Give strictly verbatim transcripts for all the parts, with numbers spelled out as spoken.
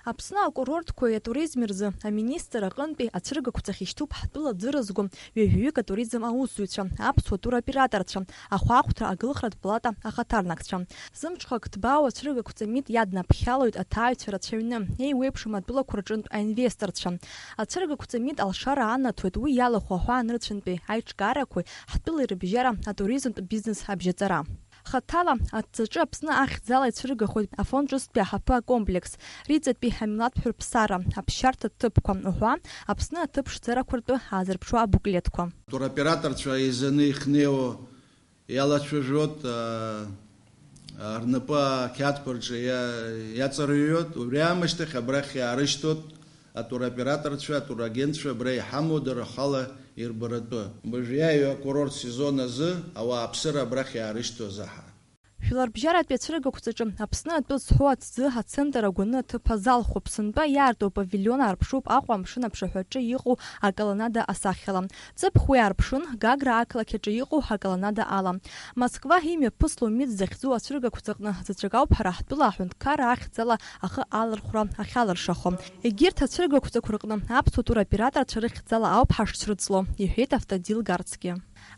Аԥсны акурортқәеи атуризми рзы аминистр аҟынтәи ацәыргақәҵахь ишьҭуп ҳтәыла ӡы рызго ҩажәаҩык атуризм аусзуҩцәа, аԥсуа туроператорцәа, ахәаахәҭра агылхратә палата ахаҭарнакцәа. Зымҽхак ҭбаау ацәыргақәҵа МИД иаднаԥхьалоит аҭааҩцәа рацәаҩны, еиуеиԥшым атәылақәа рҿынтә аинвесторцәа. Ацәыргақәҵа МИД алшара анаҭоит уи иалахәу аҳәаа нырцәынтәи аиҿкаарақәеи ҳтәылеи рыбжьара атуризмтә бизнес абжьаҵара. Хаҭала, аҭӡаҿы Аԥсны ахьӡала ицәыргахоит Афон ҿыцтәи аҳаԥы акомплекс, Риҵатәи ҳамилаҭ ҳәырԥсара, аԥсшьарҭа ҭыԥқәа уҳәа, Аԥсны аҭыԥ ԥшӡарақәа ртәы аазырԥшуа абуклетқәа. Туроператорцәа еизаны ихнеиуа иалацәажәоит, аа, рнапы ақьаадқәа рҿы иа-, иаҵарҩуеит, убри аамышьҭахь абрахь иаарышьҭуеит. Атуроператорцәа, атурагентцәа абра иҳамоу дара рхала ирбаратәы. Уажә иааиуа акурорт сезон азы ауааԥсыра абрахь иаарышьҭуа азы ҳа. Жәларбжьаратәи ацәыргақәҵаҿы Аԥсны атәы зҳәо аҭӡы ацентр агәаны аҭыԥ азалхуп, сынтәа иаарту апавилион аарԥшуп Аҟәа амшын аԥшаҳәаҿы иҟоу аколоннада асахьала. Ҵыԥх уи аарԥшын, Гагра ақалақь аҿы иҟоу аколоннада ала. Москва имҩаԥысло МИД захьӡу ацәыргақәҵаҟны заҵәык ауп ҳара ҳтәыла аҳәынҭқарра ахьӡала ахы алархәра ахьалыршахо. Егьырҭ ацәыргақәҵақәа рҟны аԥсуа туроператорцәа рыхьӡала ауп ҳашцәырҵло, иҳәеит Автандил Гарцгьы.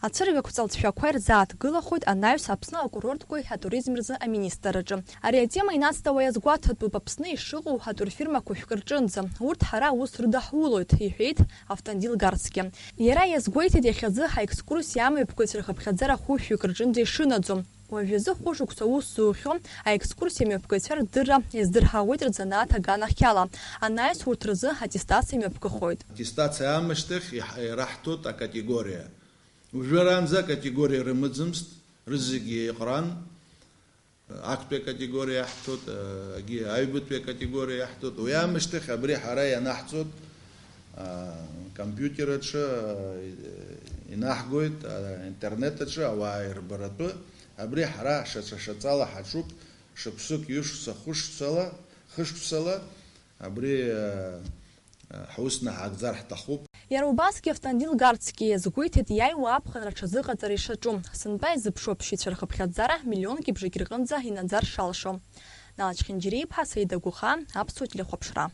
Ацәыргақәҵа лҵшәақәа ирзааҭгылахоит анаҩс Аԥсны акурортқәеи атуризми рзы аминистрраҿы. Ари атема инацҵауа иазгәаҭатәуп Аԥсны ишыҟоу атурфирмақәа шәкы рҿынӡа. Урҭ ҳара аус рыдаҳулоит, иҳәеит Автандил Гарцгьы. Иара иазгәеиҭеит иахьазы ҳаекскурсиа амҩаԥгаҩцәа рхыԥхьаӡара хәышәҩык рҿынӡа ишынаӡо. Уажәазы хәышықәса аус зухьоу аекскурсиа мҩаԥгаҩцәа рдырра иаздырҳауеит рзанааҭ аганахьала, анаҩс урҭ рзы аттестациа мҩаԥгахоит. Аттестациа аамышьҭахь иҳ-, ираҳҭоит акатегориа. Уажәраанӡа акатегориа рымаӡамызт, рызегьы еиҟаран, актәи акатегориа иаҳҭоит, егьи аҩбатәи акатегориа иаҳҭоит. Уи аамышьҭахь абри ҳара ианаҳҵоит, а, компиутер аҿы, а, инаҳгоит, а, интернет аҿы ауаа ирбаратәы. Абри ҳара шаца-шаҵала ҳаҿуп, шықәсык, ҩышықәса, хышықәсала, хышықәсала абри, а, а, ҳусны ҳаагӡар ҳҭахуп. Иара убасгьы Автандил Гарцгьы иазгәеиҭеит иааиуа аԥхынра аҽазыҟаҵара ишаҿу, сынтәа изыԥшу аԥсшьаҩцәа рхыԥхьаӡара миллионки бжаки рҟынӡа инаӡар шалшо. Нала Чхинџьириа-иԥҳа, Саида Гәыхаа, Аԥсуа телехәаԥшра.